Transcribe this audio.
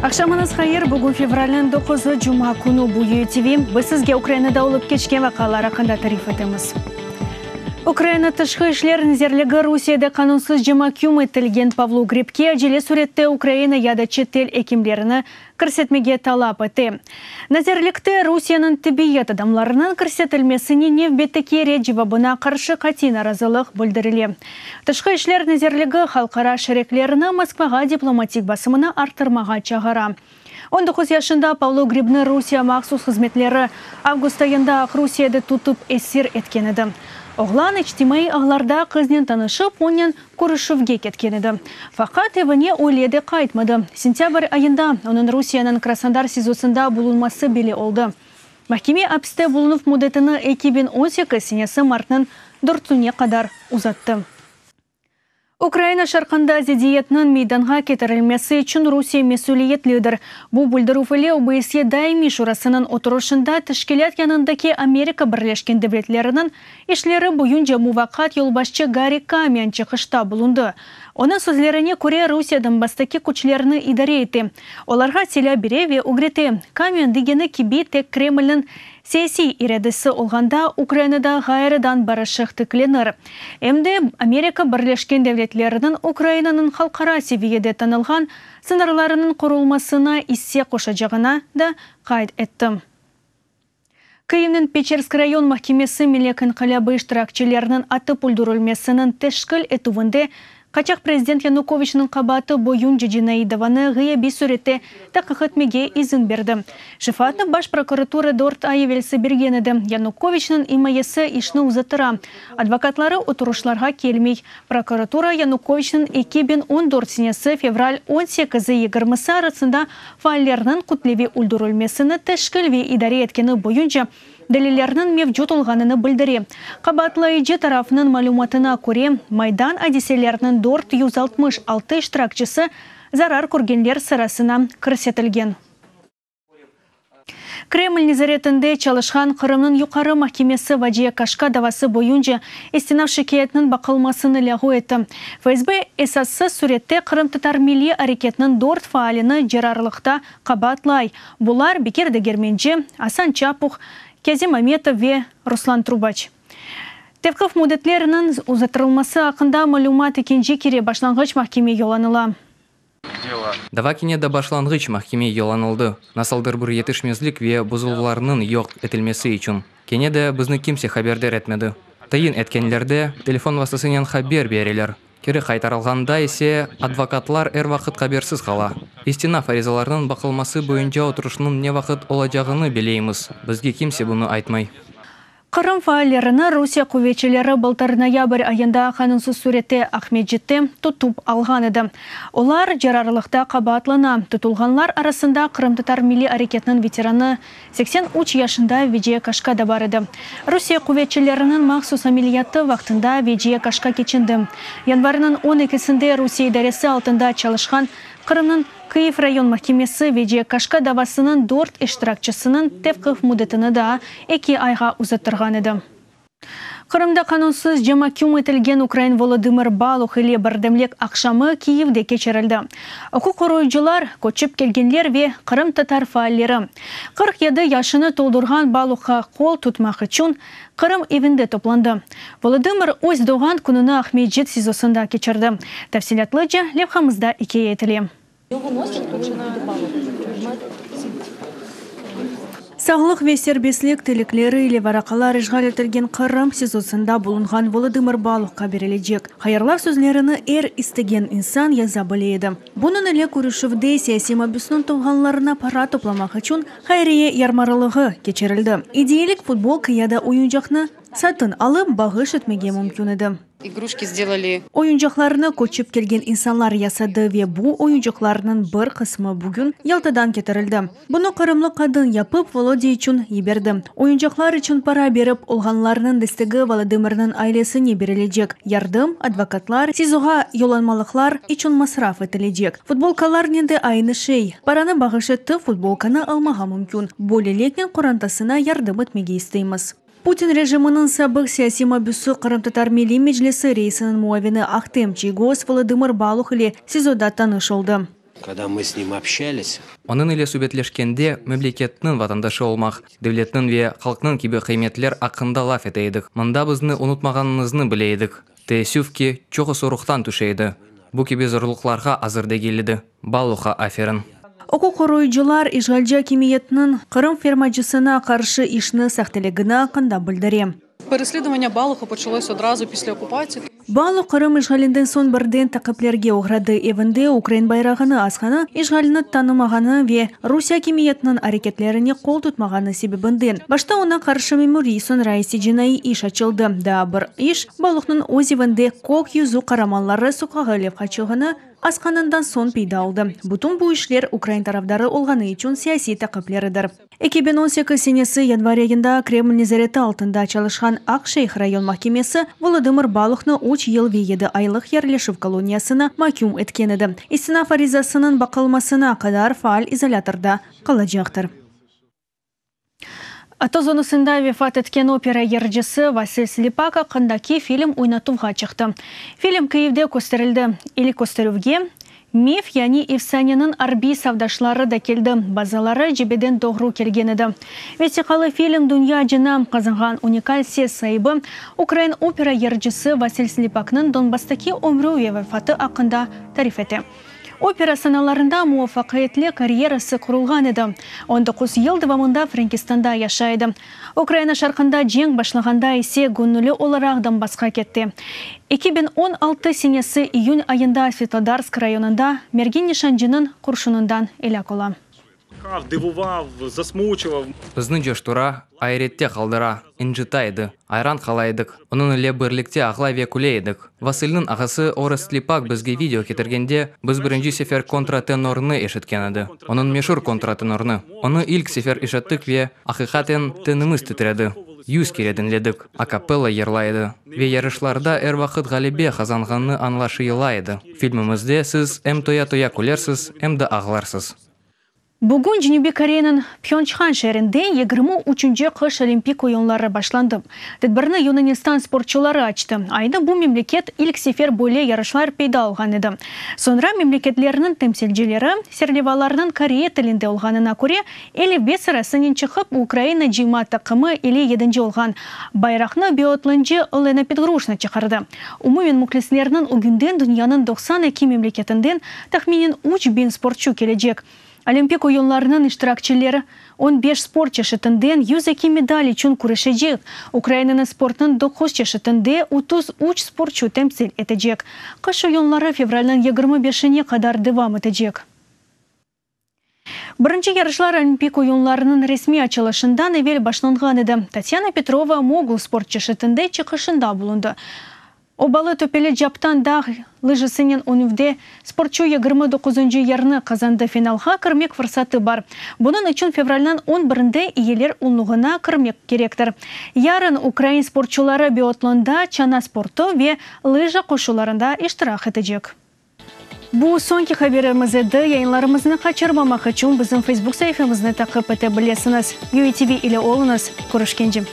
Aqşamıñız hayır, bugün fevralniñ doquzı, cuma künü, bu UTV. Biz sizge Ukrainada olıp keçken vaqialar aqqında tarif etemiz. Ukraina Tışqı işler nazirligi Rusiyede qanunsızca maküm etilgen Pavlo Gribke acele sürette Ukraina ya da çetel ekimlerini kirsetmege talap ete. Nazirlikte Rusiyeniñ tibbiyet adamlarınıñ kirsetilmesine nevbetteki red cevabına qarşı qatiy narazılıq bildirile. Tışqı işler nazirligi halqara şeriklerini Moskvağa diplomatik basımını arttırmağa çağıra. 19 yaşında Pavlo Gribni Rusiye mahsus hızmetleri avgust ayında Aqrusiyede tutıp esir etken edi. Oğlan içtimaiy ağlarda qıznen tanışıp, onen körüşüvge ketken edi. Faqat evine öyle de qaytmadı. Sentâbr ayında onıñ Rusiyeniñ Krasnodar SİZOsında bulunması belli oldı. Mahkeme apiste bulunuv müddetini 2018 senesi martnıñ dörtüne qadar uzattı. Ukraina şarqında zidiyetniñ meydanğa ketirilmesi içün Rusiye mesüliyetlidir. Bu bildirüv ile OBSye Daimiy Şurasınıñ oturışında teşkilât yanındaki Amerika Birleşken Devletleriniñ işleri boyunca muvaqqat yolbaşçı Garri Kamian çıqışta bulundı. Onıñ sözlerine köre, Rusiye Donbasstaki küçlerni idare ete, olarğa silâ bere ve ögrete. Kamian degeni kibi, tek Kremlniñ Siyasiy iradesi olğanda Ukrainada ğayrıdan barışıq tiklenir. Em de Amerika Birleşken Devletleriniñ Ukrainanıñ halqara seviyede tanılğan sıñırlarınıñ qorulmasına isse qoşacağına da qayd etti. Kyivniñ Peçersk rayon mahkemesi Melek inqilâbı iştirakçileriniñ atıp öldürilmesiniñ teşkil etüvinde Qaçaq prezident Yanukoviçniñ qabaatı boyunca cinaiy davanı ğıyabiy sürette taqiq etmege izin berdi. Şefaatnı Baş prokuratura dört ay evelsi bergen edi. Yanukoviçniñ imayesi işni uzatıra, advokatları oturışlarğa kelmey. Prokuratura Yanukoviçniñ 2014 senesi fevral on sekizi yigirmisi arasında faallerniñ kütleviy öldürilmesini teşkil ve idare etkeni boyunca Delillerniñ mevcut olğanını bildire. Qabaatlayıcı tarafnıñ malümatına köre, Maydan adiseleriniñ 466 iştirakçisi zarar körgenler sırasına kirsetilgen. Kreml nezaretinde çalışqan Qırımnıñ Yuqarı mahkemesi Vaciye Kaşka davası boyunca istinaf şikâyetiniñ baqılmasını lâğu etti. FSB esassız sürette qırımtatar milliy areketiniñ dört faalini cerarlıqta qabaatlay. Bular, Bekir Degermenci, Asan Çapuh, Kâzim Ametov ve Ruslan Trubaç. Tevqif müddetleriniñ uzattırılması aqqında malümat ekinci kere başlanğıç mahkeme yollanıla. Dava kene de başlanğıç mahkeme yollanıldı, nasıldır bir yetişmezlik ve bozuluvlarnıñ yoq etilmesi içün. Kene de bizni kimse haberdar etmedi. Tayin etkenlerde telefon vastasınen haber bereler. Keri qaytarılğanda ise advokatlar er vaqıt habersiz qala. İstinaf arizalarnıñ baqılması boyunca oturışnıñ ne vaqıt olacağını bileymiz, bizge kimse bunı aytmay. Qırım faallerini Rusiye quvetçileri bıltır noyabr ayında qanunsız sürette Aqmescitte tutıp alğan edi. Olar cerarlıqta qabaatlana. Tutulğanlar arasında qırımtatar milliy areketiniñ veteranı, 83 yaşında Veciye Kaşka da bar edi. Rusiye quvetçileriniñ mahsus ameliyatı vaqtında Veciye Kaşka keçindi. Yanvarniñ on ekisinde Rusiye idaresi altında çalışqan Qırımnıñ Kyiv rayon mahkemesi Veciye Kaşka davasınıñ dört iştirakçisiniñ tevqif müddetini daa eki ayğa uzattırğan edi. Qırımda qanunsızca maküm etilgen ukrain Volodımır Baluh ile birdemlik aqşamı Kiyevde keçirildi. Uquq qoruyıcılar, köçip kelgenler ve qırımtatar faalleri 47 yaşını toldurğan Baluhqa qol tutmaq içün Qırım evinde toplandı. Volodımır öz doğğan kününi Aqmescit SİZOsında keçirdi. Tafsilâtlıca levhamızda ikâye etile. Sağlıq ve serbestlik tilekleri ile varaqalar işğal etilgen Qırım SİZOsında bulunğan Volodımır Baluhqa berilecek. Hayırlav sözlerini er istegen insan yaza bile edi. Bunıñ ile körüşüvde siyasiy mabüsniñ tuvğanlarına para toplamaq içün hayriye yarmarılığı keçirildi. Ediyelik futbolka ya da oyuncaqnı satın alıp bağış etmege mümkün edi. İgruşki sdelali. Oyuncaqlarnı köçip kelgen insanlar yasadı ve bu oyuncaqlarnıñ bir qısmı bugün Yaltadan ketirildi. Bunı qırımlı qadın yapıp, Volodya içün yiberdi. Oyuncaqlar içün para berip olğanlarnıñ destegi Volodımırnıñ ailesine berilecek. Yardım, advokatlar, SİZOğa yollanmalıqlar içün masraf etilecek. Futbolkalarnen de aynı şey. Paranı bağış etip, futbolkanı almağa mümkün. Böyleliknen qorantasına yardım etmege isteymiz. Putin rejiminiñ sabıq siyasiy mabüsi, Qırımtatar Milliy Meclisi reisiniñ muavini Ahtem Çiygoz Volodımır Baluh ile SİZOda tanış oldı. Kogda mı s nim obşçalis. Onıñ ile subetleşkende memleketniñ vatandaşı olmaq, devletniñ ve halqnıñ kibi qıymetler aqqında laf ete edik. Mında bizni unutmağanıñıznı bile edik. Teessüf ki, çoqusı ruhtan tüşe edi. Bu kibi zorluqlarğa azır degil edi. Baluhqa aferin! Uquq qoruyıcılar işğalci akimiyetniñ Qırım fermacısına qarşı işni sahtelegini aqqında bildire. Peresledovaniye Baluha poçalos odrazu pislâ okupatsiyi. Baluh Qırım işğalinden soñ birden taqiplerge oğradı. Evinde ukrain bayrağını asqanı, işğalni tanımağanı ve Rusiye akimiyetiniñ areketlerine qol tutmağanı sebebinden başta oña qarşı memuriy, soñra ise cinaiy iş açıldı. Daa bir iş, Baluhnıñ öz evinde Kök yüzü qaramanları soqağı levhaçığını asqanından soñ peyda oldı. Bütün bu işler ukrain tarafdarı olğanı içün siyasiy taqipleridir. 2018 senesi yanvar ayında Kreml nezareti altında çalışqan Aqşeyh rayon mahkemesi Volodımır Baluhnı üç yıl ve yedi aylıq yerleşüv koloniyasına maküm etken edi. İstinaf arizasınıñ baqılmasına qadar faal izolâtorda qalacaqtır. ATO zonasında vefat etken opera yırcısı Vasil Slipak aqqındaki film oynatuvğa çıqtı. Film Kyivde kösterildi. İlk kösterüvge Mif, yani efsaneniñ arbiy safdaşları da keldi, bazıları cebeden doğru kelgen edi. Vesiqalı film dünyaca nam qazanğan unikal ses saibi, ukrain opera yırcısı Vasil Slipaknıñ Donbasstaki ömrü ve vefatı aqqında tarif ete. Opera sanalarında muvafaqiyetli karyerası qurulğan edi. 19 yıl devamında Frenkistanda yaşay edi. Ukraina şarqında cenk başlağanda ise göñülli olaraq Donbassqa ketti. 2016 senesi iyün ayında Svitlodarsk rayonında mergin nişancınıñ qurşunından elâk ola. Divuvav, zasmuçuvav. Bizni coştura, ayrette qaldıra, ıncıta edi. Ayran qala edik. Onıñ ile birlikte ağlay ve küle edik. Vasılniñ ağası Orest Slipak bizge video ketirgende, biz birinci sefer kontratenornı eşitken edi. Onıñ meşur kontratenornı. Onı ilk sefer eşittik ve, aqiqaten, tenimiz titredi. 100 kere diñledik. Akapella yırlay edi. Ve yarışlarda er vaqıt ğalebe qazanğanı añlaşıyıla edi. Filmimizde siz em toya-toya külersiz, em de ağlarsız. Bugün Cenübiy Koreyanıñ Pyeonçhan şeerinde 23-nci qış Olimpik oyunları başlandı. Tedbirni Yunanistan sportçuları açtı. Aynı bu memleket ilk sefer böyle yarışlar peyda olğan edi. Soñra memleketlerniñ temsilcileri, serlevalarnıñ koreya tilinde olğanına köre, elifbe sırasınen çıqıp, Ukraina cıyma taqımı ile yedinci olğan bayraqnı biatloncı Olena Pidğruşna çıqardı. Umumen mühlislerniñ ögünden dünyanıñ 92 memleketinden tahminen 3000 sportçu kelecek. Olimpik oyunlarınıñ iştirakçileri 15 sport çeşitinden 102 medal içün küreşecek. Ukrainanı sportnıñ doquz çeşitinde 33 sportçu temsil etecek. Qış oyunları fevralniñ 25-ine qadar devam etecek. Birinci yarışlar Olimpik oyunlarınıñ resmiy açılışından evel başlanğan edi. Tatyana Petrova mogul sport çeşitinde çıqışında bulundı. Obalı töpeli captan dağ lıjasınen ünüvde sportçu 29-ncı yerni qazandı. Finalğa kirmek fırsatı bar. Bunıñ içün fevralniñ 11-nde iyeler onluğına kirmek kerektir. Yarın ukrain sportçuları biatlonda, çana sportu ve lıja qoşularında iştirak etecek. Bu soñki haberimiz edi. Yayınlarımıznı qaçırmamaq içün bizim Facebook saifemizni taqip ete bilesiñiz. UATV ile oluñız. Körüşkence.